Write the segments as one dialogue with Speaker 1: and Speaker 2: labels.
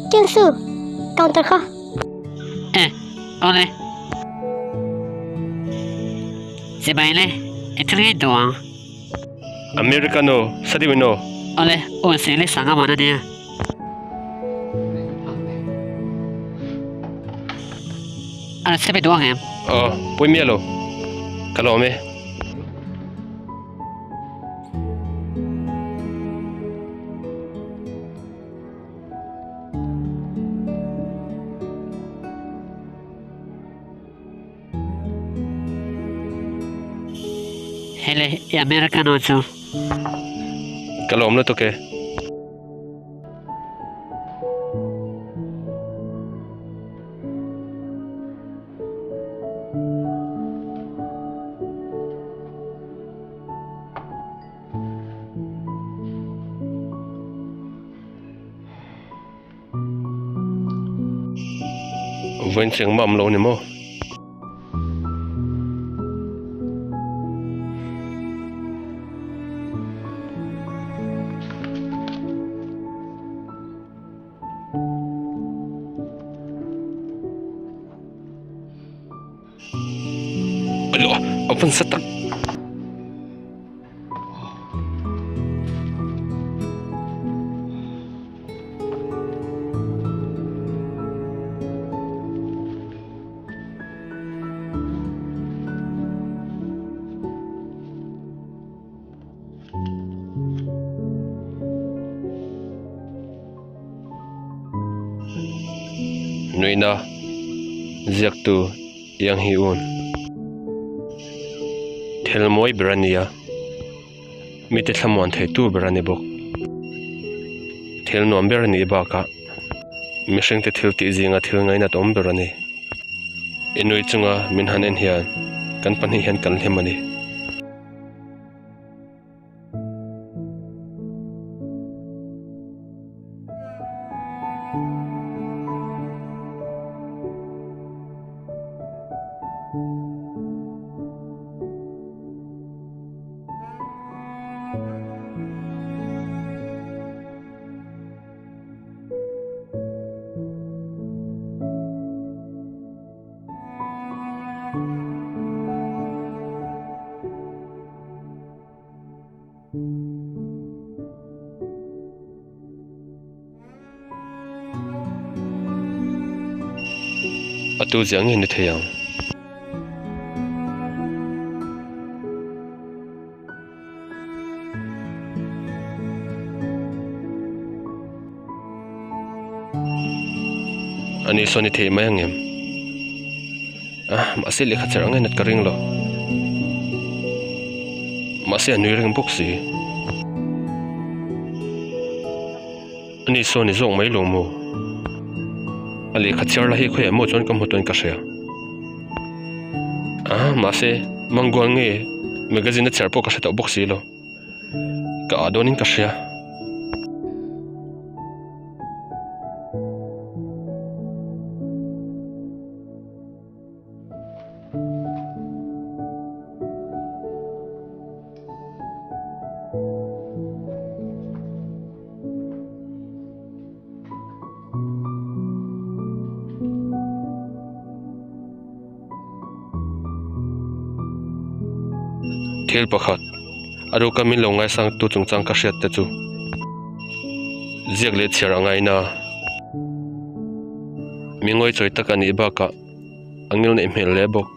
Speaker 1: Kyungsu, counter kha.
Speaker 2: E, awle. Chibai le, i thil ngei duh ang.
Speaker 3: Americano, sadiwin aw.
Speaker 2: Awle, USA leh sanga man a nia. A recipe duh ang em?
Speaker 3: Aw, pawi miah lo. Ka lawm e.
Speaker 2: Hele, i Americano chu.
Speaker 3: Ka lawm lutuk e. Vawiin chu engmah awm lo a ni maw? A van sa tak. Nuihna ziaktu Yang Hi Un thil mawi ber a ni a mite thlamuan theitu ber a ni bawk thil nuam ber a nih bakah mihring te thil tih zinga thil ngainat awm ber a ni. I nui chunga min han en hian kan pahnih hian kan hlim a ni. A tu ziah nge ni thei ang. Ani sawn i thei mai ang em? Ah, mahse lehkha cher ang enat ka ring lo. Mahse a nui reng bawk si. Ani sawn i zawk mai lo maw? A lehkha chhiar la hi khawiah maw chuan ka hmu tawn ka hria. Ah, mahse Mangoal nge magazine a chhiar pawh ka hre tawh bawk si lo. Ka ah dawnin ka hria. Thil pakhat a ruka min lo ngaisang tu chungchang ka hriat te chu ziak leh chhiar a ngaina mi ngawichawi tak a nih bakah a ngil neih hmel hle bawk.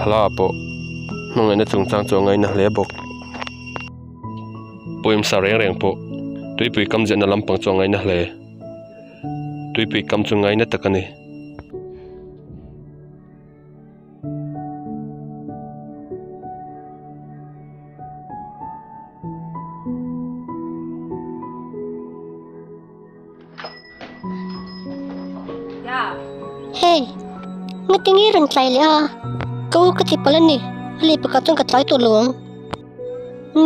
Speaker 3: Hla pawh hmangaihna chungchang chu a ngaina hle bawk. Pawimsa reng reng pawh tuipui kam ziahna lampang chu a ngaina hle. Tuipui kam chu ngaina tak a ni.
Speaker 1: Hey, ngatinge rawn tlai leh a? Ka u ka ti palh a ni, a leh pakhat chuan ka tlai tawh lo ang.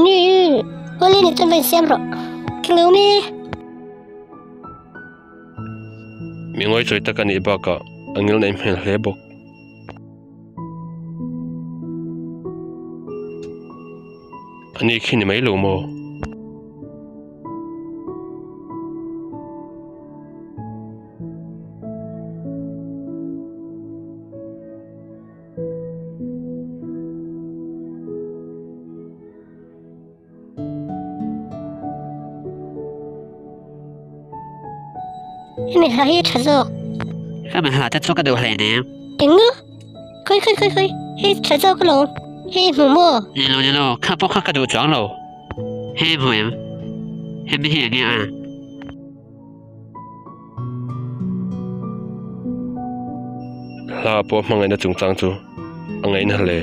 Speaker 1: Ni, Awle ni chuan va insiam rawh. Ka lo awm e.
Speaker 3: Mi ngawichawi tak a nih bakah a ngilneih hmel hle bawk. A ni khi ni mai lo maw?
Speaker 1: Hemi hla hi a tha zawk.
Speaker 2: Hemi hla te chu ka duh hle nen.
Speaker 1: Eng a? Khawi khawi khawi khawi, hei tha zawk alawm. Hei hmu maw?
Speaker 2: Ni lo ni lo, kha pawh kha ka duh chuang lo. Hei hmu em? Hemi hi enge a?
Speaker 3: Hla pawh hmangaihna chungchang chu a ngaihna hle.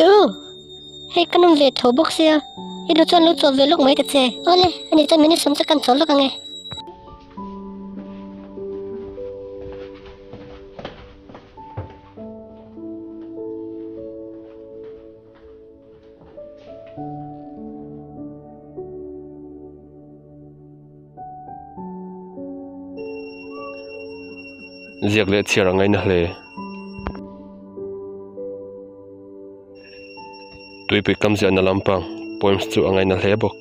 Speaker 1: Tu, hei ka nawm ve tho bawk sia, i lu chuan lo chawl ve lawk mai ta che. Awle, ani chuan minute sawm chu kan chawl lawk ang e.
Speaker 3: Ziak leh chhiar a ngaina hle. Tuipui kam ziahna lampang poems chu a ngaina hle bawk.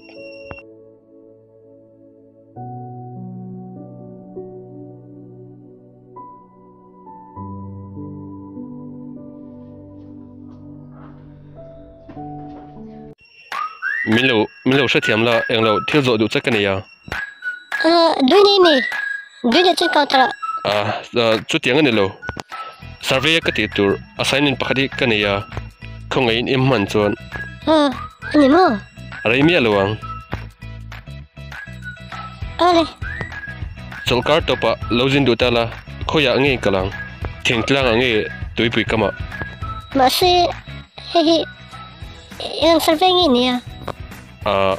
Speaker 3: Min lo min lo hrethiam la englo thil zawh duh che ka nei a.
Speaker 1: Ah dui nei mi dui leh chuan counter ah.
Speaker 3: Ah chutiang a ni lo survey a ka tih tur assignment pakhat hi ka nei a khawngaihin i hman chuan.
Speaker 1: Ah a ni maw.
Speaker 3: A rei miah lo ang.
Speaker 1: Ale.
Speaker 3: Chawlhkar tawpah lo zin duh ta la khawiah nge kal ang thingtlangah nge tuipui kamah.
Speaker 1: Mahse hei hi. Eng survey nge nia?
Speaker 3: Ah,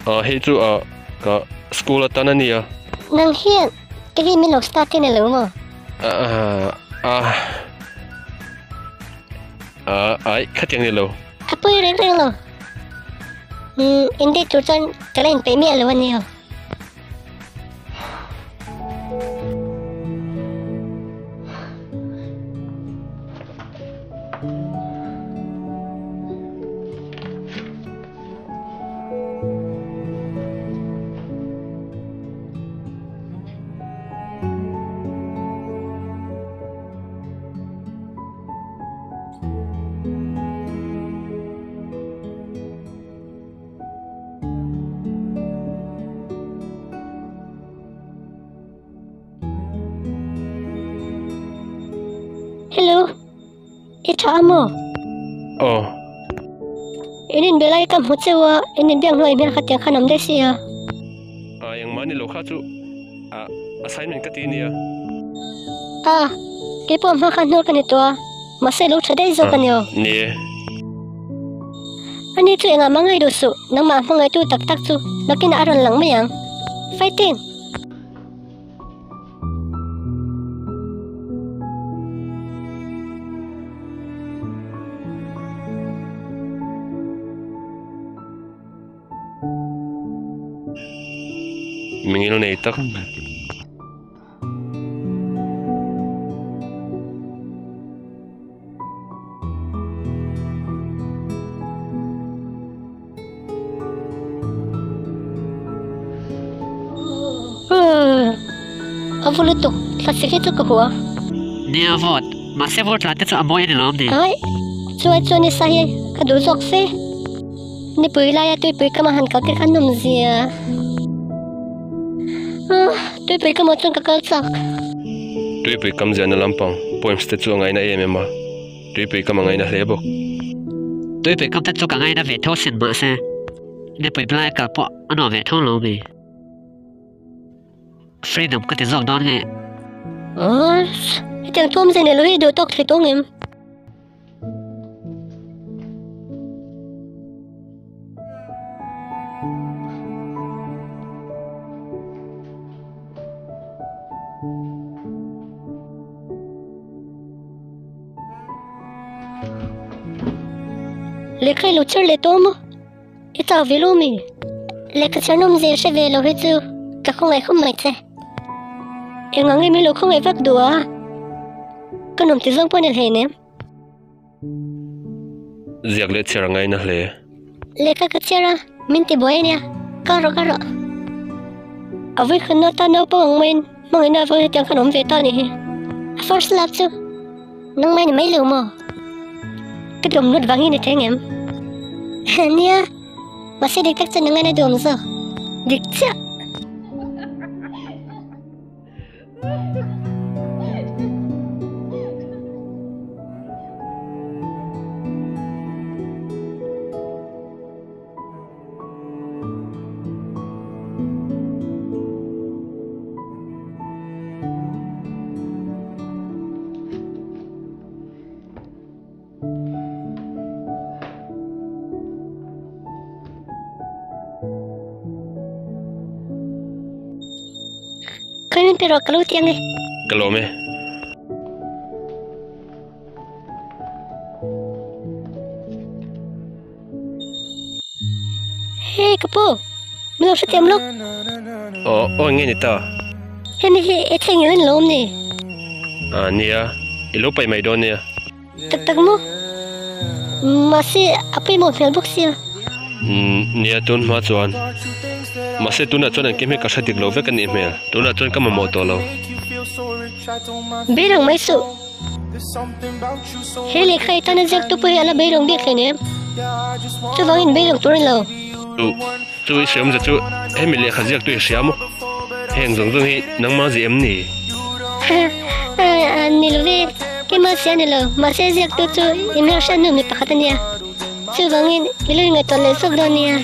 Speaker 3: ah hei chu ah ka school atan a nia.
Speaker 1: Nang hian ka hi min lo start te ni lo maw?
Speaker 3: Ah, ah, ah, ai khatiang ni lo.
Speaker 1: A pawi reng reng lo. Um, in date tur chuan ka la inpeih miah lo a nia. Hello, i tha a maw?
Speaker 3: Aw.
Speaker 1: In inbe lai ka hmu cheu a, in inbiak hnuai hmel kha tiang khan awm daih si a.
Speaker 3: A engmah ni lo kha chu a assignment ka ti nia.
Speaker 1: A, keipawh hma kha hnual ka ni tawh a. Mahse lo tha daih zawk a ni aw.
Speaker 3: Ni e.
Speaker 1: Ani chu engah mah ngaih duh suh, nangmah hmangaihtu tak tak chu nakinah a rawn lang mai ang. Fighting!
Speaker 3: Mingil nei tak.
Speaker 1: A vu lutuk, thlasik hi chu ka hua.
Speaker 2: Nia vawt, mahse vawt tla te chu a mawi a ni lawm ni.
Speaker 1: Ai, chuai chuan i sa hi ka duh zawk fe. Nipui laia tuipui kama han kal te kha nawm zia. Tuipui kama chuan ka kal chak.
Speaker 3: Tuipui kam ziahna lampang poems te chu a ngaina em em a, tuipui kam a ngaina hle bawk.
Speaker 2: Tuipui kam te chu ka ngaina ve tho sin mahse nipui hmalaia kal pawh a nuam ve tho lo mi. Freedom ka ti zawk dawn nge.
Speaker 1: Hetiang thawm zia nei lo hi duh tawk thei tawng em? Lehkha i lo chhiar leh tawh maw? I chau ve lo mi? Lehkha chhiar nawm zia hre ve lo hi chu ka khawngaih khawp mai che. Eng ang nge min lo khawngaih vak duh a? Ka nuam ti zawng pawh ni hleinem.
Speaker 3: Ziak leh chhiar a ngaina hle.
Speaker 1: Lehkha ka chhiar a, min ti buai a nia. Kal rawh, kal rawh. A vawikhatna atan naupang ang maiin hmangaihna avang hetiang khan awm ve ta a nih hi. A first love chu nangmah ni mai lo maw? Ka duam lut vang hi ni thei ngem? Nia, mahse dik tak chuan nangmah a duam zawk. Dik chiah. Khawi min pe rawh ka lo ti ang e.
Speaker 3: Ka lawm e.
Speaker 1: Hey ka pu, min lo hrethiam lawk.
Speaker 3: Aw, aw eng nge ni ta?
Speaker 1: Hemi hi i thleng ngei in lo awm ni?
Speaker 3: Ah nia, i lo paih mai dawn nia.
Speaker 1: Tak tak maw? Mahse a pawimawh hmel bawk sia.
Speaker 3: Nia tun hma chuan. Mahse tunah chuan engkim hi ka hre dik lo vek a nih hmel. Tunah chuan ka mamawh tawh lo.
Speaker 1: Beidawng mai suh. He lehkha i tana ziaktu pawh hi a la beidawng bik hleinem. Chuvangin beidawng tur a ni lo.
Speaker 3: Chu chu i hriamza chu hemi lehkha ziaktu i hria maw? Heng zawng zawng hi nangmah zia em ni?
Speaker 1: Ni lo ve, keimah zia ni lo, mahse ziaktu chu i hmelhriat nu mi pakhat a nia. Chuvangin i lo ingaihtuah leh zawk dawn nia.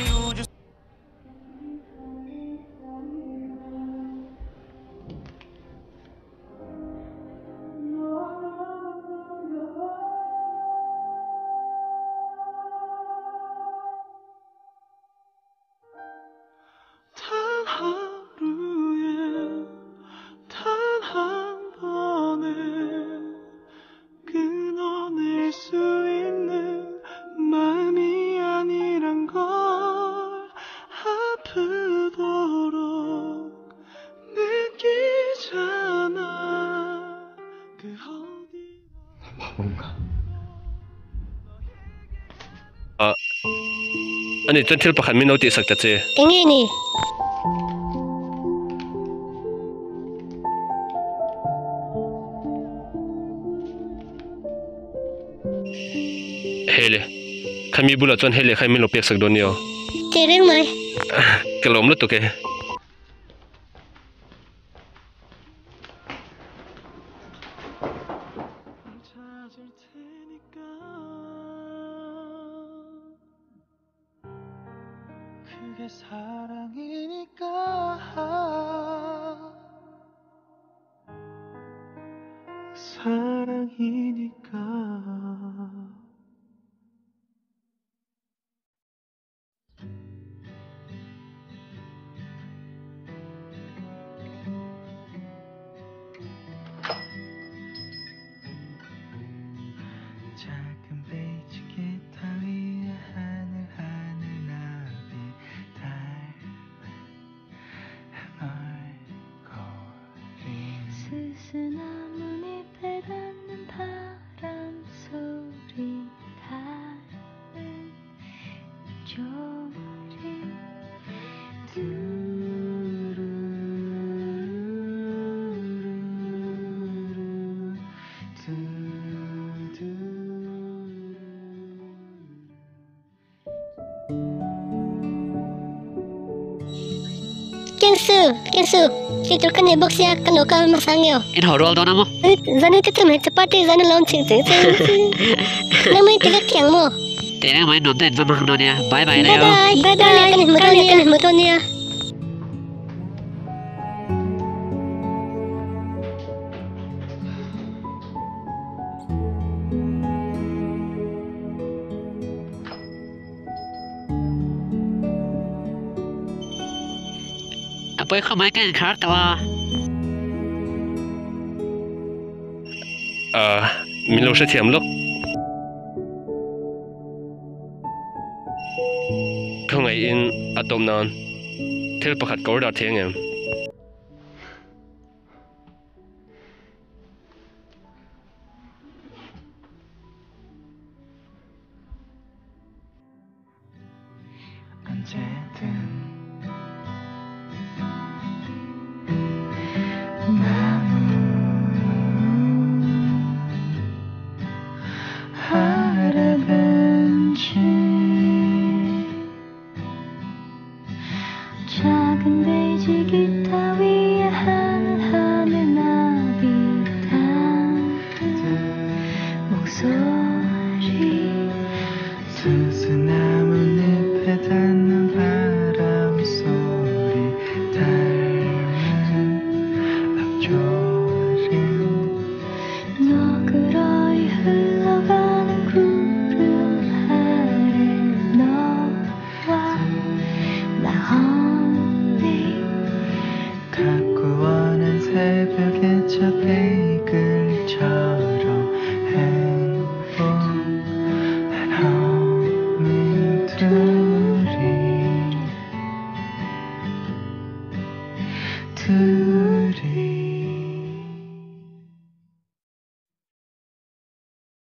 Speaker 3: Ani chuan thil pakhat min lo tihsak ta che.
Speaker 1: Eng nge ni?
Speaker 3: Hele, khami bulah chuan hei leh kha min lo pek sak dawn nia.
Speaker 1: Teh reng mai.
Speaker 3: Ka lawm lutuk e.
Speaker 1: Kensu, Kensu, tih tur ka nei bawk sia ka lo kal hmasa ang eo.
Speaker 2: In haw rual dawn a maw?
Speaker 1: Zan hi te chu hmeichhe party zan a lo awm ching ching ching ching. Nang mai ti vek thiang maw?
Speaker 2: Teh reng mai nuam te in va hmang dawn nia. Bye bye leo.
Speaker 1: Bye bye, bye bye, kan inhmu dawn nia, kan inhmu dawn nia.
Speaker 2: A pawi khawp mai ka inkhar tawh a.
Speaker 3: Ahh, min lo hrethiam lawk. Khawngaihin a tawp nan thil pakhat ka order thei ang em?